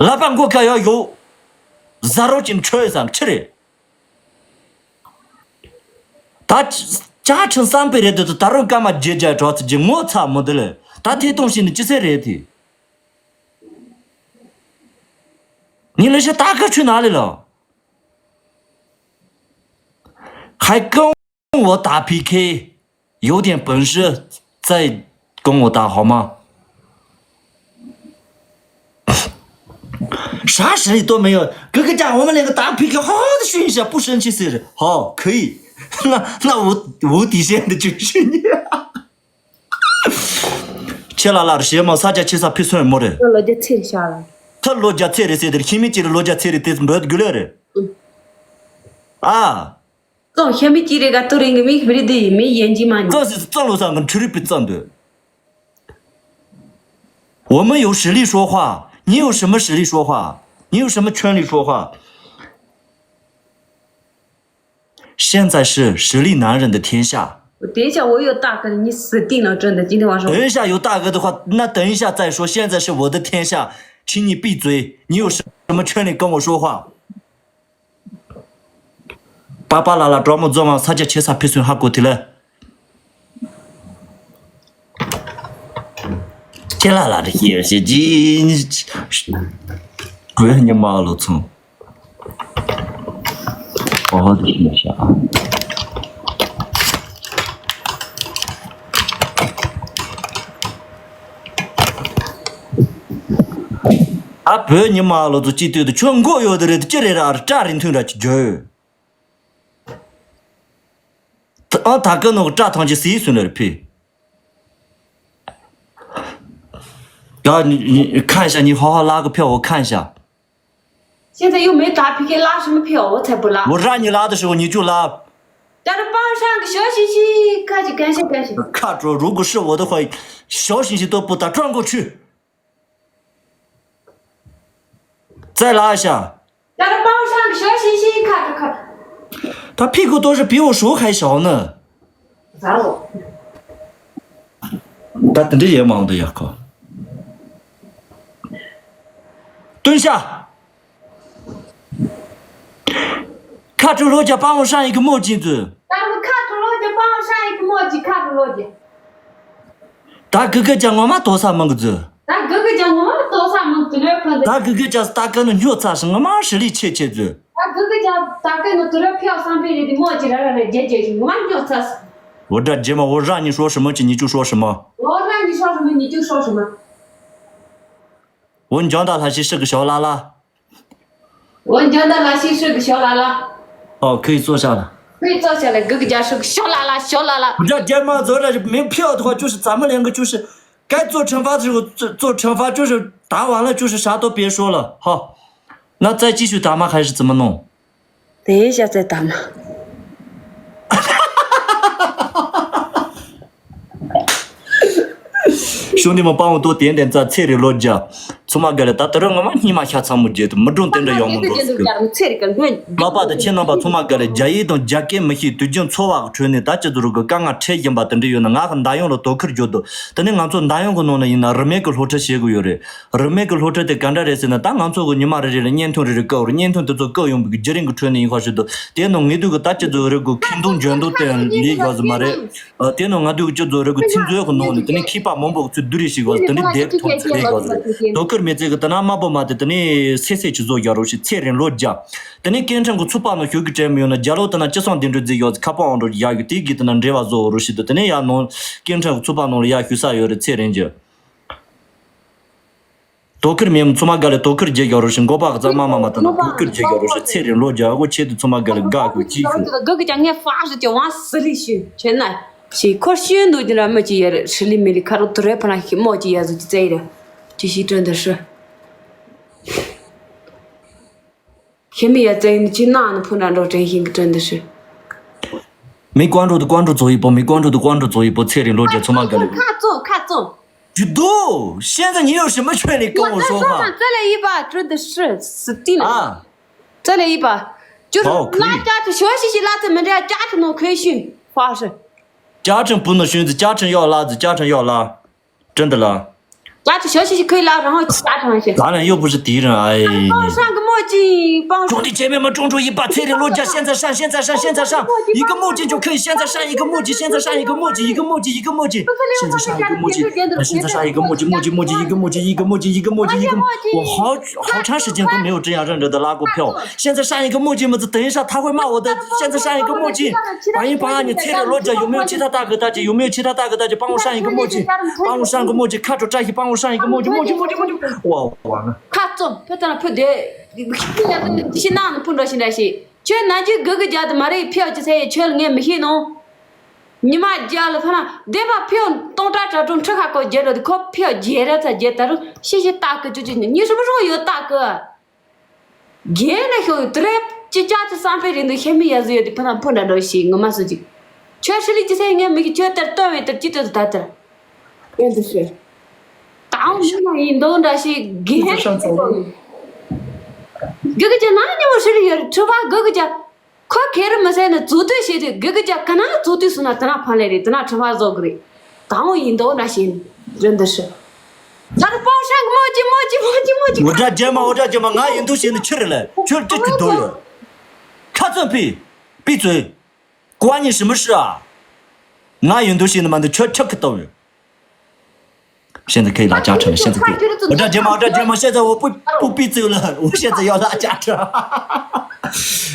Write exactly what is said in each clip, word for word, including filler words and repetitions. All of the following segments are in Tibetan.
ལག་པ་མགོ་ཁ་ཡོད་ཡོད། ཟ་རོགས་ཀྱི་འཕྲོད་ཙམ་ཁྲི་རེད། ད་ཅ་ཁྲིམས་བསམ་པའི་རེད་དུ་ད་རུང་སྐར་མ་བརྒྱད་བརྒྱ་གྲོགས་ཚོད་ཀྱི་ངོ་ཚ་མོ་འདི་ལས་ད་ཐེ་གཏོང་བྱས་ནས་ཅི་ཟེར་རེད་དེ། 你那些大哥去哪里了？还跟我打 P K，有点本事再跟我打好吗？啥实力都没有，哥哥讲我们两个打 P K，好好的训一下，不生气是不是？好，可以。那那无无底线的军训。ཁྱེད་ལ་ལར་ཞེ་མ་ས་ཆ་ཆེ་ས་ཕི་སོན་མོ་རེད། ལོ་རྒྱ་ཚེ་རེ་ཤ་ལ། ཐ་ལོ་རྒྱ་ཚེ་རེ་ཟེར་དེར་ཁྱིམ་མི་གཅིག་ལ་ལོ་རྒྱ་ཚེ་རེ་དེ་འབོད་དགུ་ལེ་རེད། ཨ། ཙོང་ཤ་མི་གཅིག་རེ་ག་ཏུ་རིང་གི་མི་བི་རི་དེ་ཡི་མི་ཡན་གྱི་མ་ནི། ཙང་སི་ཙང་ལོ་སང་གི་འཁྲུ་རི་པི་ཙང་འདོད། 我们有实力说话，你有什么实力说话？你有什么权利说话？现在是实力男人的天下。 等一下，我有大哥，你死定了，真的。今天晚上等一下有大哥的话，那等一下再说。现在是我的天下，请你闭嘴。你有什么权利跟我说话？爸爸啦啦，装模作样，啥叫切萨皮孙哈古提了？切啦啦，这些这不要你妈了，操！ 好好的听一下啊。ཨ་བོད་ཉི་མ་ལོ་ཚོ་ཅི་ལྟོས་དུ་ཁྱོད་མགོ་ཡོད་དེ་རེད་ཅི་རེད་ར་སྐྲ་རིང་ཐུང་ར་ཅི་བརྗོད། ཨ་ད་ག་ནོ་སྐྲ་ཐང་ཅི་སི་སུ་ནར་ཕི། ཡ་ནི་ཁ་ཤ་ནི་ཧ་ཧ་ལ་གི་ཕེ་འོ་ཁ་ཤ། 现在又没打P K，拉什么票？我才不拉。 我让你拉的时候你就拉。 但是帮上个小心心，看去干啥干啥。 看着如果是我的话，小心心都不打，转过去。再拉一下。 但是帮上个小心心，看着看着。 他屁股都是比我手还小呢。 ད་དེ་འདྲ་ཡེ་མང་དུ་ཡག་གོ། སྟོན་ཤ། ཁ་དྲུག་ལྷོ་རྒྱ་དཔའ་བོ་ཧྲང་ཡིག་གི་མོ་ཅིག་མཛོད། ད་ཁ་དྲུག་ལྷོ་རྒྱ་དཔའ་བོ་ཧྲང་ཡིག་གི་མོ་ཅིག་ཁ་དྲུག་ལྷོ་རྒྱ། ད་གི་གི་ཅང་ངོ་མ་དོ་ས་མང་གི་མཛོད། ད་གི་གི་ཅང་ངོ་མ་དོ་ས་མང་དུ་ལོས་ཕན་ད་གི་གི་ཅང་ད་གི་ནི་སྨྱོ་ཚ་ཞིང་ངོ་མ་ཧྲི་ལི་ཆེ་ཆེ་མཛོད། ད་གི་གི་ཅང་ད་གི་ནི་དུ་ལོས་ཕེའོ་བསམ་པའི་རེད་དེ་མོ་ཅི་ར་ར་རེད་རྒྱལ་རྒྱལ་ཞིང་ངོ་མ་སྨྱོ་ཚ། 我这节目我让你说什么就你就说什么。 我让你说什么你就说什么。 我讲的那些是个小拉拉。 我讲的那些是个小拉拉。 哦，可以坐下了。 可以坐下来，哥哥家是个小拉拉，小拉拉。 我这节目做的是没票的话，就是咱们两个就是该做惩罚的时候做做惩罚，就是打完了就是啥都别说了。好，那再继续打吗？还是怎么弄？ 等一下再打嘛。 兄弟们帮我多点点赞，ཚེ་རིང་ལོ་བརྒྱ། ཚང་མ་དགའ་ལེ། ད་དུ་རུ་ངོ་མ་སྙིང་མ་ཤ་ཚ་མོ་བརྗེད་དུ་མི་སྒྲུང་དེ་འདྲ་ཡོང་མི་འགྲོ་ཟེར་གི། ཚེ་རིང་གི་ལོ། ལག་པ་དང་ཁྱེད་རྣམ་པ་ཚང་མ་དགའ་ལེ། རྒྱ་ཡིག་དང་རྒྱ་སྐད་མི་ཤེས་དུས་རྒྱུན་འཚོ་བ་གི་ཁྲོད་ནས་ད་ཅི་ཚོ་རུ་གི་དཀའ་ངལ་འཕྲད་བཞིན་པ་དེ་འདྲ་ཡོད་ན་ང་གི་མདའ་ཡོང་ལ་དོ་ཁུར་བརྗོད་དོ། དེ་ནས་ང་ཚོ་མདའ་ཡོང་གི་ནང་ན་ཡིན་ན་རིན་མེད་ཀྱི་སློབ་ཁྲིད་བྱེད་དགོས་ཡོད་རེད། རིན་མེད་ཀྱི་སློབ་ཁྲིད་དེ་ག་འདྲ་རེད་ཟེར་ན། ད་ང་ཚོ་གི་ཉི་མ་རེ་རེ་ལ་བརྙན་ཐུང་རེ་རེ་བཀོད། བརྙན་ཐུང་དེ་ཚོ་བཀོད་ཡོང་བའི་རྒྱུ་རིང་གི་ཁྲོད་ནས་ཡིན་ཁ་ཞིག་ཏུ། དེ་ནང་ངེས་དུ་གི་ད་ཅི་ཚོ་རེ་གོ་ཁེངས་གཏོང་འཇོན་དོ་དེ་ལས་དགོས་ཟེར་མ་རེད། ཨ་དེ་ནང་ང་དུ་གི་ཅི་ཚོ་རེ་གོ་ཚིག་མཛོད་གི་ནང་ནས་དེ་ནས་མཁས་པ་མང་པོ་གི་ཚུལ་བསྡུ་རེས་ཤིག་གོ་ཟེར། དེ་ནས་དེབ་ཐོག་ཚུལ་རེ་གོ་ཟེར། དོ་ཁུར་མེད་ཚེ་གི་དེ་ན་དམའ་པོ་མ་དེ་དེ་ནས་སེ་སེ་ཅི་བཟོ་རྒྱག་རོགས་ཞིག་ཚེ་རིང་ལོ་བརྒྱ། དེ་ནས་སྐད་འཕྲིན་གི་ཚུགས་པ་ནང་ཞུགས་གི་དྲན་མི་ཡོང་ན་རྒྱ་ལོ་དེ་ན་ཅི་སང་དེ་འདྲ་རྫི་ཡོད་ཁ་པོ་ཨང་འགྲོ་ཡག་གི་དེ་གི་དེ་ན་འབྲེལ་བ་བཟོ་རོགས་ཞིག་དུ། དེ་ནས་ཡ་ནང་སྐད་འཕྲིན་གི་ཚུགས་པ་ནང་ལ་ཡ་ཞུ་ས་ཡོད་རེད། ཚེ་རིང་གི། དོ་ཁུར་མེད་མི་ཚང་མ་དགའ་ལེ། དོ་ཁུར་རྒྱག་རྒྱག་རོགས་ཞིག་མགོ་པ་གི་རྩ་མ་མ་མ་ལྟ་ན་དོ་ཁུར་རྒྱག་རྒྱག་རོགས་ཞིག་ཚེ་རིང་ལོ་རྒྱ་གོ་ཆེད་དུ་ཚང་མ་དགའ་ལེ། དགའ་གོ་ཅི་ཞུ། ག་གི་ཀྱང་ངས་ཧྥ་ཞུ་ཀྱི་ཝང་སི་ལི་ཞུ་ཆེ་ན་ཞེས་ཁོར་ཤེས་འདུག་ཀྱི་ར་མི་ཅི་ཡ་རེད། ཧྲི་ལི་མི་ལི་ཁ་རོག་དུ་རེ་ཕ་ན་ཤི་མོ་ཅི་ཡ་ཟུ་ཅི་ཙེ་ཡི་རེད། ཅི་ཞིག་དྲན་དུ་ཧྲི། ཁྱེད་མི་ཡ་ཙེ་ཡིན་ཅི་ན་ནི་ཕུ་ན་འགྲོ་དྲན་ཤིང་གི་དྲན་དུ་ཧྲི། མི་ཀོན་འགྲོ་དུ་ཀོན་འགྲོ་ཚོ་ཡི་པོ། མི་ཀོན་འགྲོ་དུ་ཀོན་འགྲོ་ཚོ་ཡི་པོ། ཚེ་རིང་ལོ་རྒྱ་ཚང་མ་དགའ་ལེ། ཁ་ཙོ་ཁ་ཙོ། 举动，现在你有什么权利跟我说话？ 这里一把真的是死定了。啊，这里一把，就是拉家子学习习拉子们这样家庭的培训方式。 家政不能选择，家政要拉子，家政要拉，真的拉。ཅག་ཅིག་ཞོ་ཤི་ཤི་ཁོའི་ལག་རང་ཅག་དྲང་ཤི། ད་ལན་གཡོག་པོ་ཞིག་དེའི་རང་ཨེ། 帮上个墨镜，帮上。 兄弟姐妹们，众筹一把，脆的落脚，现在上，现在上，现在上，一个墨镜就可以，现在上，一个墨镜，墨镜，墨镜，现在上，一个墨镜，一个墨镜，一个墨镜，现在上一个墨镜，现在上一个墨镜，墨镜，墨镜，一个墨镜，墨镜，一个墨镜，一个墨镜，一个墨镜，一个墨镜。我好好长时间都没有这样认真的拉过票。现在上一个墨镜嘛，等一下他会骂我的。现在上一个墨镜，帮一帮啊，你脆的落脚有没有其他大哥大姐？有没有其他大哥大姐帮我上一个墨镜？帮我上个墨镜，看着扎西，帮我上一个墨镜，墨镜，墨镜，墨镜。哇，完了。 ཁ་བཙུམ་ཕུ་ཐང་ཕུ་དེ། ཤི་ནང་ཕུ་འགྲོ་ཞིག་འདྲ་ཞིག་ཁྱོད་ན་ཅིག་གི་གི་རྒྱ་དུ་མ་རེད། ཕྱི་ཡོད་ཅི་ཚེ་ཡི་ཁྱོད་ངས་མི་ཤེས་ནོ། ཉི་མ་རྒྱ་ལ་ཕ་ན་བདེ་བ་ཕྱི་ཡོད་སྟོང་ཕྲག་དྲ་གྲོང་ཁྲི་ཁ་ཁོ་རྒྱལ་རོ་དེ་ཁོ་ཕྱི་ཡོད་རྒྱལ་ར་ཚ་རྒྱལ་ད་རུ་ཤི་ཤི་ལྟ་གི་ཅུ་ཅུ་ཉི་ཤུ་མི་རོ་ཡོད་ལྟ་གི། རྒན་ལ་ཤོག་ཡོད་དུ་རེད། ཅི་ཅག་ཅི་བསམ་པའི་རིང་དུ་ཤེས་མི་ཡ་ཟི་ཡོད་དེ་ཕ་ན་ཕུ་འདྲ་འགྲོ་ཞིག་ངོ་མ་སུ་ཅིག་ཁྱོད་ཧྲི་ལི་ཅི་ཚེ་ངས་མི་གི་ཁྱོད་ལྟར་སྟོན་བའི་ལྟར་ཅི་ལྟར་དུ་ད་ལྟར། ཨེ་འདི་ཤོད། ད་འོང་མི་ན་ཡིན་མདོག་འདྲ་ཞིག་དགེ་ཧེ་ཤོད་ཚོ། གི་གི་ཅག་ན་ཉི་མོ་ཧྲི་ལི་ཡོད་ཁྲི་བ་གི་གི་ཅག་ཁོ་ཁེ་རི་མི་སེ་ནི་རྫུ་དུས་བྱེད་དུས་གི་གི་ཅག་ག་ན་རྫུ་དུས་སུ་ན་དེ་ན་ཕན་ལེ་རེད། དེ་ན་ཁྲི་བ་བཟོ་གི་རེད། ད་འོང་ཡིན་མདོག་འདྲ་ཞིག་རེད་འདི་ཤོད། ད་རུ་པང་ཧྲང་གི་མོ་ཅི་མོ་ཅི་མོ་ཅི་མོ་ཅི། འུ་དྲ་རྒྱལ་མ་འུ་དྲ་རྒྱལ་མ་ང་ཡིན་མདོག་བྱེད་ནི་ཁྱི་རེད་ལ་ཁྱོད་ཁྲི་གི་མདོག་ཡོད། ཁ་ཚོན་ཕི། པི་ཚོས། 关你什么事啊？ ང་ཡིན་མདོག་བྱེད་ནི་མ་འདི་ཁྱོད་ཁྲི་གི་མདོག་ཡོད། 现在可以拉加成了，现在可以。我这节目，我这节目现在我不不闭嘴了，我现在要拉加成。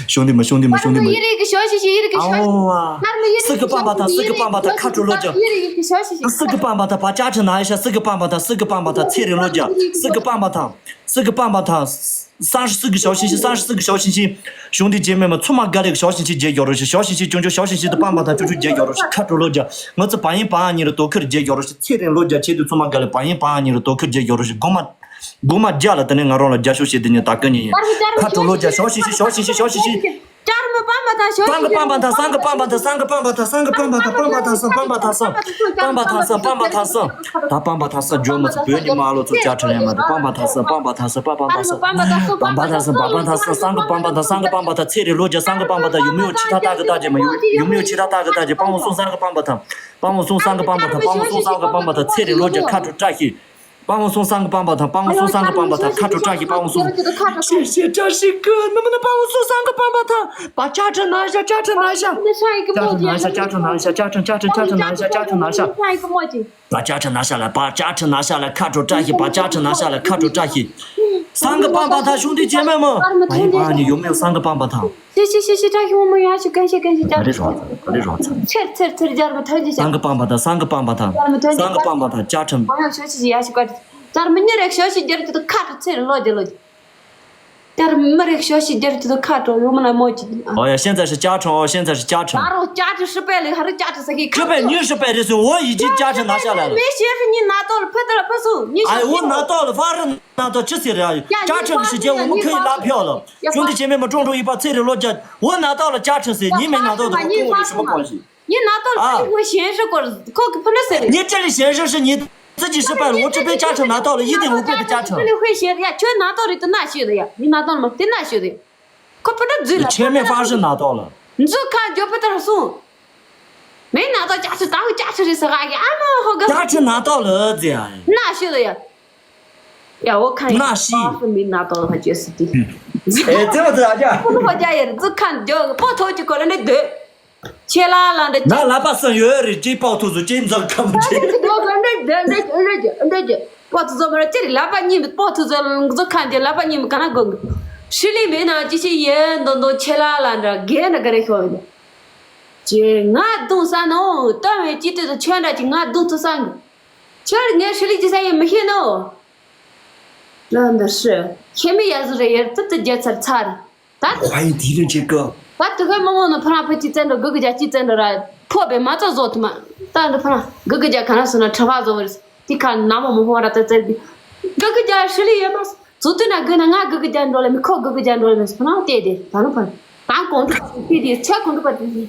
兄弟们，兄弟们，兄弟们。 ཡི་རིགས་ཀྱི་ཞོ་ཤི་ཤི་ཡི་རིགས་ཀྱི་ཞོ་ཤི། ཨོ་ཨ། སི་གི་པང་པ་དང་སི་གི་པང་པ་དང་ཁ་གྲོ་ལོ་རྒྱ། ཡི་རིགས་ཀྱི་ཞོ་ཤི་ཤི། སི་གི་པང་པ་དང་བ་ཅག་ཁྲི་ན་ཡ་ཤ། སི་གི་པང་པ་དང་སི་གི་པང་པ་དང་ཚེ་རིང་ལོ་རྒྱ། སི་གི་པང་པ་དང་སི་གི་པང་པ་དང་། 三十四个小星星，三十四个小星星。 兄弟姐妹们，ཚང་མ་དགའ་ལེགས་ཞོ་ཤི་ཤི་རྒྱལ་ཡོད་རོགས་ཞིག་ཞོ་ཤི་ཤི་ཅུང་ཅུང་ཞོ་ཤི་ཤི་དང་པང་པ་དང་ཅུང་ཅུང་རྒྱལ་ཡོད་རོགས་ཞིག་ཁ་གྲོ་ལོ་རྒྱ། ང་ཚོ་བ་ཡིན་པ་ཨ་ཉི་རུ་དོ་ཁུར་རྒྱལ་ཡོད་རོགས་ཞིག་ཚེ་རིང་ལོ་རྒྱ་ཆེད་དུ་ཚང་མ་དགའ་ལེགས་བ་ཡིན་པ་ཨ་ཉི་རུ་དོ་ཁུར་རྒྱལ་ཡོད་རོགས་ཞིག་སྒོ་མ་སྒོ་མ་རྒྱ་ལ་དེ་ནས་ང་རང་ལ་རྒྱ་ཤོག་བྱེད་དེ་ཉིད་ད་ཀི་ཉིད་ཡིན། ཁ་གྲོ་ལོ་རྒྱ་ཞོ་ཤི་ཤི་ཞོ་ཤི་ཤི་ཞོ་ཤི་ཤི། ལྕགས་རི་མོ་པང་པ་དང་ཞོ་ཤི་ཤི། སང་གི་པང་པ་དང་སང་གི་པང་པ་དང་སང་གི་པང་པ་དང་སང་གི་པང་པ་དང་པང་པ་དང་སང་པང་པ་དང་སང་། པང་པ་དང་སང་པང་པ་དང་སང་། ད་པང་པ་དང་སང་ཇོ་མོ་ཚོ་བོད་ཉི་མ་ལོ་ཚོ་ཅག་ཁྲི་ལེན་མ་དང་པང་པ་དང་སང་པང་པ་དང་སང་པང་པ་དང་སང་། པང་པ་དང་སང་པང་པ་དང་སང་སང་གི་པང་པ་དང་སང་གི་པང་པ་དང་ཚེ་རིང་ལོ་རྒྱ་སང་གི་པང་པ་དང་ཡུམ་ཡོ་ཆི་ཐ་ཏག་གི་ཏག་ཅེ་མ་ཡུམ་ཡོ་ཆི་ཐ་ཏག་གི་ཏག་ཅེ་པང་བོ་སོང་སང་གི་པང་པ་དང་པང་བོ་སོང་སང་གི་པང་པ་དང་པང་བོ་སོང་སང་གི་པང་པ་དང་ཚེ་རིང་ལོ་རྒྱ་ཁ་དྲོ་བཀྲ་ཤིས། པང་བོ་སོང་སང་གི་པང་པ་དང་པང་བོ་སོང་སང་གི་པང་པ་དང་ཁ་དྲོ་བཀྲ་ཤིས་པང་བོ་སོང་། ཤེས་ཤེས་བཀྲ་ཤིས་ཀི་ནུ་མ་ནུ་པང་བོ་སོང་སང་གི་པང་པ་དང་པ་ཅག་ཁྲི་ན་ཤ་ཅག་ཁྲི་ན་ཤ། ཅག་ཁྲི་ན་ཤ་ཅག་ཁྲི་ན་ཤ་ཅག་ཁྲི་ཅག་ཁྲི་ཅག་ཁྲི་ན་ཤ་ཅག་ཁྲི་ན་ཤ། པ་ཅག་ཁྲི་ན་ཤ་ལ་པ་ཅག་ཁྲི་ན་ཤ་ལ་ཁ་དྲོ་བཀྲ་ཤིས། པ་ཅག་ཁྲི་ན་ཤ་ལ་ཁ་དྲོ་བཀྲ་ཤིས། སང་གི་པང་པ་དང་兄弟姐妹们། པ་ཡིན་པ་ཡིན་ཡུམ་ཡུམ་སང་གི་པང་པ་དང་། ཤི་ཤི་ཤི་ཤི་བཀྲ་ཤིས་མོ་མོ་ཡ་ཤི་གན་ཤི་གན་ཤི་ཅག་ཁྲི། རེ་རོགས་ཚ་རེ་རོགས་ཚ། ཚེར་ཚེར་ཚེར་རྒྱལ་མོ་ཐོན་ཅི་ཤ། སང་གི་པང་པ་དང་སང་གི་པང་པ་དང་སང་གི་པང་པ་དང་ཅག་ཁྲི། ཨོ་ཡ་ཤོ་ཤི་ཤི་ཡ་ཤི་ཀ་ཅི། ཅར་མི་ཉི་རེག་ཤོ་ཤི་རྒྱལ་ཅི་དུ་ཁ་དྲོ་ཚེར་ལོ་རྒྱལ་ལོ་ཅི། ཅར་མི་རེག་ཤོ་ཤི་རྒྱལ་ཅི་དུ་ཁ་དྲོ་ཡོ་མ་ན་མོ་ཅི། ཨོ་ཡ་现在是加成哦，现在是加成。 ད་རོ་ཅག་ཁྲི་ཧྲི་པའི་ལི་ཧ་རི་ཅག་ཁྲི་ས་ཁི་ཁ་ཁྲི་པའི་ཉི་ཧྲི་པའི་རི་སུ་འོ་ཡི་ཅི་ཅག་ཁྲི་ན་ཤ་ལ་ལ། མེ་ཤེ་ཧྲི་ཉི་ན་ཏོ་ལ་ཕི་ཏི་ལ་ཕི་སུ་ཉི་ཤ། ཨ་འོ་ན་ཏོ་ལ་ཧྥ་རི། 那到这些人啊，家政时间我们可以拉票了。兄弟姐妹们，众筹一把脆的落脚，我拿到了加成费，你没拿到的话，跟我有什么关系？你拿到了，啊，我显示过了，扣个分了谁？你这里显示是你自己失败了，我这边加成拿到了一点五倍的加成。这里会显示呀，全拿到的都那些的呀，你拿到了吗？都那些的。扣分了最了。你前面方是拿到了。你就看就不得了送。没拿到加成，打回加成的时候，哎呀，俺们好个。加成拿到了，这样。那些的呀。 呀，我看一下，那是八分没拿到的话，就是对。哎，这么子啊，这样。我们好家也是只看这个报头就过来那对，切啦啦的。那喇叭声有人这报头是真正看不见。那个多个那那那那那那，报头怎么了？这里喇叭你们报头这这看见喇叭你们干那个，实力没呢，这些人都都切啦啦的，给那个人说的。这俺东山哦，单位几对的圈着，这俺东山。 ཁྱོད་ངའི་ཧྲི་ལི་ཅི་ས་ཡིན་མི་ཤེས་ནོ། ལ་འདི་ཧྲི། ཁྱེད་མི་ཡ་ཟུ་རེ་ཡར་ཏི་ཏི་རྒྱལ་ཚར་ཚར། ད། ཁ་ཡི་དེ་རིང་ཆེ་གི། ད་དུ་ཁའི་མི་མོ་ནི་ཕ་རང་ཕི་ཅི་བཙན་འགྲོ་གུ་གུ་རྒྱ་ཅི་བཙན་འགྲོ་ར། ཕོ་བེ་མ་ཙོ་བཟོ་ཐུ་མ། ད་འདི་ཕ་རང་གུ་གུ་རྒྱ་ག་ན་སུ་ན་ཁྲ་བ་བཟོ་བར། དེ་ཁ་ན་མོ་མོ་ཧོ་ར་ཏི་བཙན་གི། གུ་གུ་རྒྱ་ཧྲི་ལི་ཡོད་མ། ཚུ་དུ་ན་གུ་ན་ང་གུ་གུ་རྒྱ་འགྲོ་ལ་མི་ཁོ་གུ་གུ་རྒྱ་འགྲོ་ལ་མི་སུ་ཕ་རང་དེ་དེ་ད་ནུ་ཕ་རང་། ད་གོང་དུ་དེ་དེ་ཚེ་གོང་དུ་པ་དེ་དེ།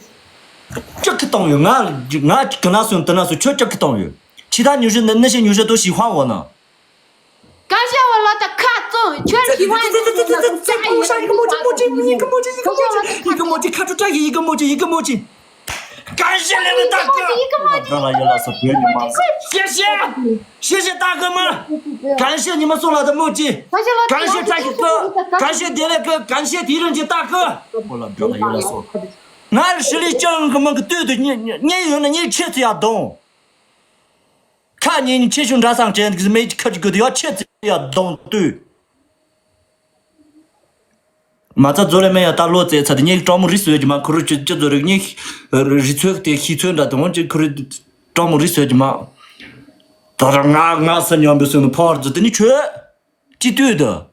ཅག་གི་གཏོང་ཡོད། ང་ང་གི་ན་སོན་དི་ན་སོ་ཁྱོད་ཅག་གི་གཏོང་ཡོད། 其他女生的那些女生都喜欢我呢。 刚下我老大看中，全喜欢你。 帮我上一个墨镜，墨镜，一个墨镜，一个墨镜，一个墨镜，看出专业，一个墨镜，一个墨镜。感谢你们大哥。 ཡིག་གི་མ་དེ། 让他有老师不要你妈。 谢谢，谢谢大哥们，感谢你们送来的墨镜，感谢张宇哥，感谢迪雷哥，感谢狄仁杰大哥。 ང་ལ་ཧྲི་ལི་ཅང་གི་མིང་གི་སྟོད་དུ་ཉེ་ཉེ་ཉེ་ཡོད་ན་ཉེ་ཆེ་ཚུ་ཡ་གདོང་། ཁ་ཉེ་ཉེ་ཆེ་ཆུང་འདྲ་སང་ཅན་གི་མེད་ཁ་ཅིག་གི་དུ་ཡ་ཆེ་ཚུ་ཡ་གདོང་སྟོད། མ་རྩ་ཛོ་ལེ་མེ་ཡ་ད་ལོ་ཙེ་ཚ་དེ་ཉེ་གི་ཀྲང་མོ་རི་སུ་ཡོད་ཀྱི་མ་ཁུ་རུ་ཅི་ཅི་ཛོ་རི་ཉེ་རི་ཚོད་དེ་ཤི་ཚོད་འདྲ་དེ་འོང་ཅི་ཁུ་རུ་ཀྲང་མོ་རི་སུ་ཡོད་ཀྱི་མ། ད་ར་ང་ང་ས་ཉམས་པའི་སུ་ནི་ཕོར་ཛོ་དེ་ནི་ཆོད། ཅི་ལྟོས་དུ།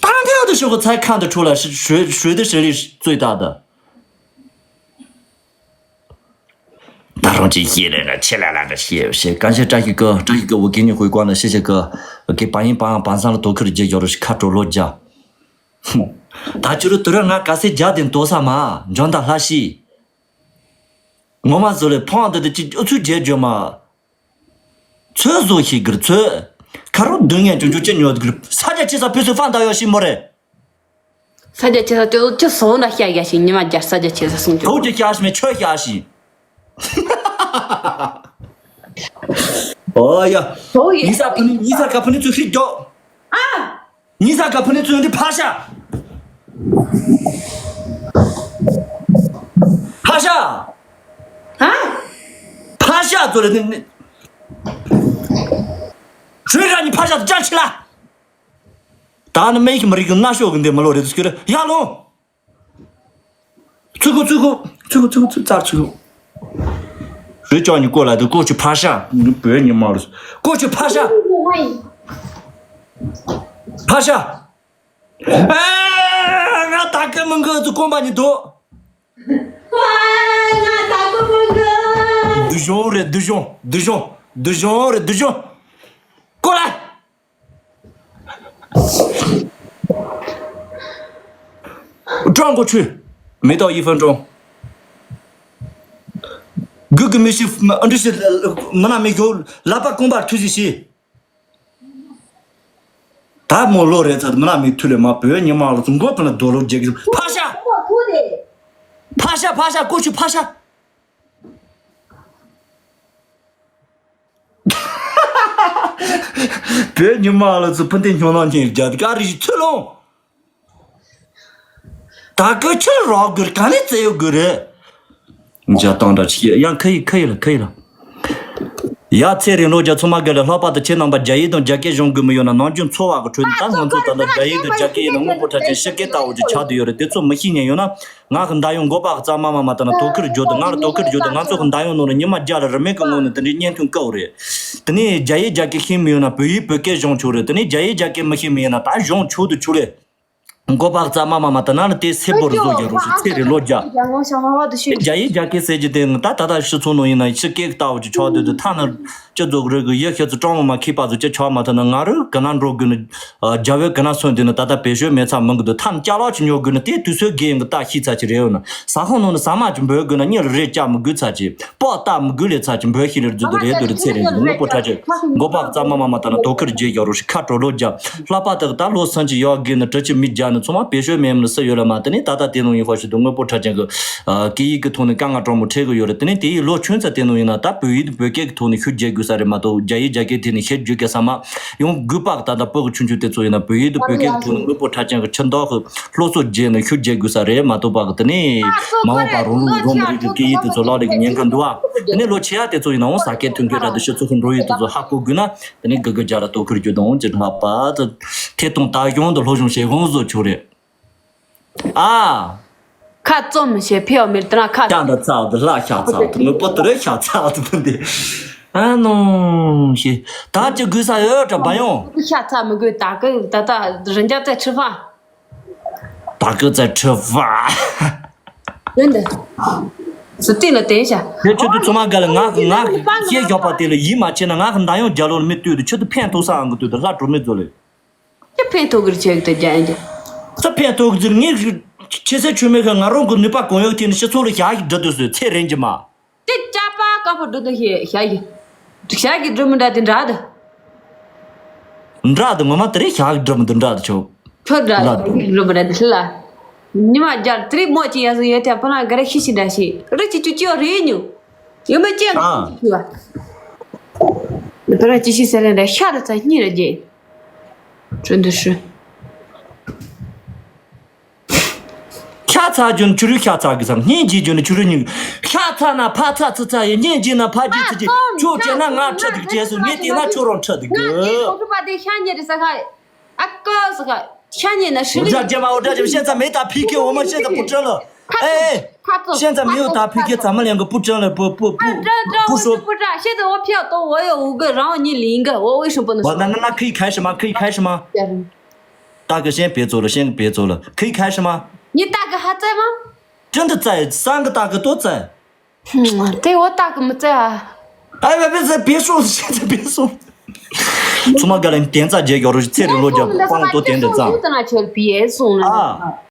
ཏང་ཐལ་དུ་ཤོག་གི་ཚའི་ཁ་འདི་འཕྲོ་ལ་ཤི་ཤོད་ཤོད་དུ་ཤི་ལི་རྩོད་ད་དུ། ད་རུང་ཅི་ཤེས་རེ་ར་ཆེ་ལ་ལ་ར་ཤེས་ཤེས་གང་ཤེས་བཀྲ་ཤིས་ཀི་བཀྲ་ཤིས་ཀི་འུ་གེ་ཉི་ཧུའི་ཀོ་ན་ཤེས་ཤེས་ཀི་གི་པ་ཡིན་པའང་པང་སང་ལ་དོ་ཁུར་རྒྱལ་ཡོ་རུ་ཤི་ཁ་གྲོ་ལོ་རྒྱ། ད་ཅི་རུ་དུ་ར་ང་ག་སེ་རྒྱ་དེ་དོ་ས་མ་འཇོན་ད་ལྷ་ཤི། ངོ་མ་བཟོ་ལེ་ཕོང་དུ་དུ་ཅི་ཨུ་ཚུ་རྒྱལ་འཇོ་མ། ཚོད་བཟོ་ཤེས་གིར་ཚོད། ཁ་རོག་སྡུག་བསྔལ་ཅུང་ཅུང་ཅི་ཉོ་གིར་ས་རྒྱ་ཆེ་ས་ཕུ་སུ་ཧྥང་ད་ཡོ་ཤི་མོ་རེ། ས་རྒྱ་ཆེ་ས་ཏེ་ཅི་སོང་ན་ཤ་རྒྱ་ཤི་ཉི་མ་རྒྱ་ས་རྒྱ་ཆེ་ས་སོང་ཅུ། དོ་ཅི་ཤ་ཤི་མེ་ཆོ་ཤ་ཤི། ཨོ་ཡ། དོ་ཡ། ཉི་ས་ཕུ་ནི་ཉི་ས་ག་ཕུ་ནི་ཚུ་ཤི་རྒྱོ། ཨ། ཉི་ས་ག་ཕུ་ནི་ཚུ་འདི་ཕ་ཤ། ཕ་ཤ། ཨ། ཕ་ཤ་ཚོ་ལ་ནི་ནི། ཞོལ་ར་ནི་ཕ་ཤ་ཙ་ཆི་ལ། ད་ནི་མེ་ཤི་མ་རིག་གི་ན་ཤོག་གི་འདི་མ་ལོ་རེད་ཟེར་གི་རེད་ཡ་ལོ། ཚུ་གུ་ཚུ་གུ་ཚུ་གུ་ཚུ་གུ་ཚུ་ཙར་ཚུ་གུ། རེ་ཅོ་ཉི་ཀོ་ལ་དུ་ཀོ་ཆུ་ཕ་ཤ་ནི་བོད་ཉི་མ་རུ་ཀོ་ཆུ་ཕ་ཤ། ཕ་ཤ། ཨ་ང་ད་གི་མི་འགི་ཚུ་གོམ་པ་ཉི་དོ། ཨ་ང་ད་གི་མི་འགི། དུ་ཞོང་རེད་དུ་ཞོང་དུ་ཞོང་དུ་ཞོང་རེད་དུ་ཞོང་། ཀོ་ལ། 转过去，没到一分钟。哥哥没事，没事，没那没有，喇叭公把推进去。ད་མོ་ལོ་རེད་ཚར་མི་ལ་མི་ཐུ་ལེ་མ་བོད་ཉི་མ་ལ་ཚུ་མགོ་ཕུ་ན་རྡོ་ལོ་རྒྱག་གི་ཕ་ཤ། ཕ་ཤ་ཕ་ཤ་ཀོ་ཆུ་ཕ་ཤ། བོད་ཉི་མ་ལ་ཚུ་ཕུ་ཏེ་ཉོ་ན་ཉེ་རྒྱ་དཀར་རི་ཚུ་ལོང་། ད་ཀི་ཆུ་རོགས་དགོས་ག་ནས་བཙལ་ཡོད་དགོས་རེད། འཇའ་སྟོང་འདྲ་ཆི་ཡང་ཁ་ཡི་ཁ་ཡི་ལ་ཁ་ཡི་ལ། ཡ་ཚེ་རིང་ལོ་རྒྱ་ཚོ་མ་དགའ་ལ་ལྷག་པར་དུ་ཁྱེད་རྣམ་པ་རྒྱ་ཡིག་དང་རྒྱ་སྐད་གཞུང་དགོས་མི་ཡོད་ན་ནམ་རྒྱུན་འཚོ་བ་གི་ཁྲོད་ནས་ད་ང་ཚོ་ད་ལྟ་རྒྱ་ཡིག་དང་རྒྱ་སྐད་ཡིན་ན་དངོས་པོ་ཁྲ་ཅན་ཤི་སྐད་ལྟ་བུ་ཅིག་ཆགས་བསྡད་ཡོད་རེད་དེ་ཚོ་མི་ཤེས་ཉན་ཡོད་ན། ང་གི་མདའ་ཡོང་མགོ་པག་གི་རྩ་མ་མ་མ་ལྟ་ན་དོ་ཁུར་རྒྱུ་དང་ང་ལ་དོ་ཁུར་རྒྱུ་དང་ང་ཚོ་གི་མདའ་ཡོང་ནོར་ཉི་མ་རྒྱ་ལ་རི་མེད་གི་ངོ་ནས་དེ་འདྲའི་བརྙན་ཐུང་བཀའ་བོ་རེད། དེ་ནས་རྒྱ་ཡིག་རྒྱ་སྐད་ཤེས་མི་ཡོད་ན་བོད་ཡིག་བོད་སྐད་སྦྱོང་ཆོག་རེད། དེ་ནས་རྒྱ་ཡིག་རྒྱ་སྐད་མི་ཤེས་མི་ཡོད་ན་ད་སྦྱོང་ཆོག་ཏུ་ཆུ་ལེ། མགོ་པག་རྩ་མ་མ་མ་ད་ན་ལ་དེ་སེ་བོར་བཟོ་རྒྱ་རོ་ཞིག་ཚེ་རེ་ལོ་རྒྱ། རྒྱ་ཡིག་རྒྱ་སྐད་ཟེར་གྱི་དེ་ད་ད་ད་ཕྱི་ཚོ་ནོ་ཡིན་ན་ཕྱི་སྐད་ལྟ་བུ་ཅིག་ཆོག་དུས་དུ་ཐ་ན། སྤྱི་ཚོགས་རིག་གི་ཡེ་ཤེས་ཚོ་ཀྲོང་མོ་མ་ཁེ་པ་ཚོ་སྤྱི་ཆོག་མ་ཐོན་ན་ང་རུ་ག་ན་འགྲོ་དགོས་ནི། རྒྱ་བོད་ག་ན་སོན་དེ་ནི་ད་ལྟ་བེད་སྤྱོད་མེད་ཚ་མང་གི་འདུག་ཐམ་སྐྱ་ལོག་ཅིག་ཉོ་དགོས་ནི་དེ་དུས་ཚོད་རྒས་ཡིན་གི་ལྟ་ཤི་ཚ་ཅིག་རེད་ཡོད་ན་ས་ཁོང་ནང་ནི་ཟ་མ་ཅིག་འབོད་དགོས་ན་གཉིད་ལ་རེ་བཅག་མི་དགོས་ཚ་ཅིག་པོ་ལྟ་མི་དགོས་ལེ་ཚ་ཅིག་འབོད་ཤི་རེ་རྫུ་དུ་རེད་དུ་རེ་ཚེ་རེ་རྫུ་དངོས་པོ་ཁྲ་ཅིག་མགོ་པག་རྩ་མ་མ་མ་ད་ན་དོ་ཁུར་རྗེས་ཡོ་རུ་ཤི་ཁ་གྲོ་ལོ་རྒྱ་ལྷག་པ་དག་ད་ལོ་སུན་ཅིག་ཡོག་དགོས་ནི་དྲི་ཅི་མི་རྒྱ་ནི་ཚོང་མ་བེད་སྤྱོད་མེད་མི་སུ་ཡོད་ལ་མ་དེ་ནི་ད་ལྟ་དེ་ནང་ཡིན་ཧོ་ཤི་དུ་དངོས་པོ་ཁྲ་ཅན་གི་སྐད་ཡིག་གི་ཐོག་ནས་དཀའ་ངལ་གྲོང་མོ་འཕྲད་གི་ཡོད་རེད། དེ་ནས་དེ་ཡི་ལོ་ཆུང་ཙམ་དེ་ནང་ཡིན་ན་ད་བོད་ཡིག་དང་བོད་སྐད་ཀྱི་ཐོག་ནས་ཤུགས་རྒྱག་དགོས་ས་རེད་མ་གཏོགས་རྒྱ་ཡིག་རྒྱ་སྐད་དེ་ནས་ཤེས་རྒྱུ་ག་ས་མ་ཡོང་དགོས་པ་ད་ལྟ་སྤུ་གུ་ཆུང་ཆུང་དེ་ཚོ་ཡིན་ན་བོད་ཡིག་དང་བོད་སྐད་ཀྱི་ཐོག་ནས་དངོས་པོ་ཁྲ་ཅན་གྱི་ཆུ་མདོག་གི་སློབ་གསོ་བརྒྱབ་ནས་ཤུགས་རྒྱག་དགོས་ས་རེད་མ་གཏོགས་པ་གི་དེ་ནས་མ་འོངས་པ་རང་ལུགས་རང་མི་རིགས་ཀྱི་སྐད་ཡིག་དེ་ཚོ་ལག་ལེན་གྱི་ཉེན་ཁ་འདུག་ཨ། དེ་ནས་ལོ་ཆེ་ཡ་དེ་ཚོ་ཡིན་ན་འོང་ས་སྐད་ཐོན་མཁན་ར་དེ་ཤི་ཚོ་ཁོ་འགྲོ་ཡིག་དེ་ཚོ་ཧ་གོ་དགོས་ན་དེ་ནས་དགུ་དགུ་བརྒྱ་ར་གཏོགས་ཁུར་རྒྱུ་དང་འོང་ཅི་ལྷག་པ་དེ་ཐད་གཏོང་ད་གཞུང་དུ་སློབ་སྦྱོང་བྱེད་དགོངས་བཟོ་ཆོག་རེད། ཨ། ཁ་བཙུམ་བྱས་ཕེབས་མེད་དེ་ན་ཁ། ཀྱང་འདྲ་ཚ་འདི་ལྷ་ཤ་ཚ་འདི་ངོ་པོ་དེ་རེད་ཤ་ཚ་འདི་འདི། ཨ་ནོ་ཞེ། ད་ཅི་དགོས་ས་ཡོད་དྲ་བ་ཡོང་། ཤ་ཚ་མི་དགོས་ད་གི་ད་ད་རི་འཇག་ཚ་ཁྲི་ཕ། ད་གི་ཚ་ཁྲི་ཕ། ཡོད་འདི། སི་ཏི་ལ་བསྟན་ཤ། དེ་ཆུ་དུ་ཚོ་མ་ག་ལ་ང་ང་ཤེས་ཞོག་པ་དེ་ལ་ཡིད་མ་ཆེས་ན་ང་གི་མདའ་ཡོང་རྒྱ་ལོ་ལ་མི་ལྟོས་དུ་ཆུ་དུ་ཕན་ཐོགས་ས་ཨང་གི་ལྟོས་དུ་ལྷ་གྲོ་མི་ཚོ་ལས། ཅི་ཕན་ཐོགས་གི་རེད་ཆེ་གི་དེ་རྒྱ་ཡན་གྱི། ཅི་ཕན་ཐོགས་གི་ཟེར་ངས་ཆེ་སེ་ཆུ་མེད་ཁ་ང་རང་གི་ནུས་པ་གང་ཡོད་དེ་ནི་སྤྱི་ཚོགས་ལ་ཞག་གི་འགྲོ་དུས་སུ་ཚེ་རིང་གི་མ། དེ་ཅ་པ་ཀ་ཕོ་འགྲོ་དུས་ཞེ་ཞག་གི། ཞག་གི་འགྲོ་མི་འདྲ་དེ་འདྲ་དུ། འདྲ་དུ་ངོ་མ་དེ་རེད་ཞག་གི་འགྲོ་མི་དུ་འདྲ་དུ་ཆོག་ཁྱོད་འདྲ་ཞག་གི་འགྲོ་མི་འདྲ་དེ་ལ། ཉི་མ་རྒྱལ་དེ་རིང་མོ་གཅིག་ཡ་སུ་ཡོད་དེ་ཕ་ལ་ག་རེ་ཤི་ཤི་འདྲ་ཤི་རི་ཅི་ཅུ་ཅི་རེ་ཉུ་ཡོད་མེད་ཅེ་ཨ། ཕ་ལ་ཅི་ཤི་ཟེར་ལེ་འདྲ་ཤ་རུ་ཚ་སྙི་ར་རྒྱེ་ཁྲོ་འདུ་ཧྲི། ཤ་ཚ་རྒྱུ་ནི་ཆུ་རུའི་ཤ་ཚ་གི་སམ་སྙིང་རྗེ་རྒྱུ་ནི་ཆུ་རུའི་སྙིང་ཤ་ཚ་ན་ཕ་ཚ་ཚི་ཚ་ཡི་སྙིང་རྗེ་ན་ཕ་རྗེ་ཚི་རྗེ་ཁྱོད་བྱས་ན་ང་ཁྲི་འདུག་རྗེས་སུ་ངས་བལྟས་ན་ཁྱོད་རང་ཁྲི་འདུག་གི་ཨ་ཀ་ཟ་ག་ཤ་ཉེ་ན་ཧྲི་ལི། འོ་ཇ་ཇེ་མ་འོ་ཇ་ཇེ་མ་ཤེས་ཙམ་མེད་ད་ཕི་ཁེ་འོ་མ་ཤེས་ཙམ་པུ་ཀྲ་ལ། ཨེ་ཤེས་ཙམ་མེད་འོ་ད་ཕི་ཁེ་ཙམ་མ་ལེན་གི་པུ་ཀྲ་ལ་པུ་པུ་པུ་པུ་ཤོ། པུ་ཀྲ་ཤེས་ཙམ་འོ་ཕི་ཡ་ཏོ་འོ་ཡ་འུ་གི་རང་ཉི་ལིང་གི་འོ་འོ་ཤོ་པུ་ན་ཤོ། ན་ན་ན་ཁི་ཁ་ཤི་མ་ཁི་ཁ་ཤི་མ། ད་གི་ཤེས་པེ་ཙོ་ལ་ཤེས་གི་པེ་ཙོ་ལ་ཁི་ཁ་ཤི་མ། ཉི་ད་གི་ཧ་ཙེ་མ། ཅི་འདི་ཙེ་སང་གི་ད་གི་ཏོ་ཙེ། དེ་འོ་ད་གི་མི་ཙེ་ཨ། ཨ་བེ་བེ་ཙེ་བེ་སོང་ཤེས་ཙེ་བེ་སོང་། ཚུ་མ་ག་ལ་ནི་དན་ཙ་རྒྱལ་ཡོ་རུ་ཚེ་རི་ལོ་རྒྱ་པང་ཏོ་དན་དེ་ཙང་། ཨ།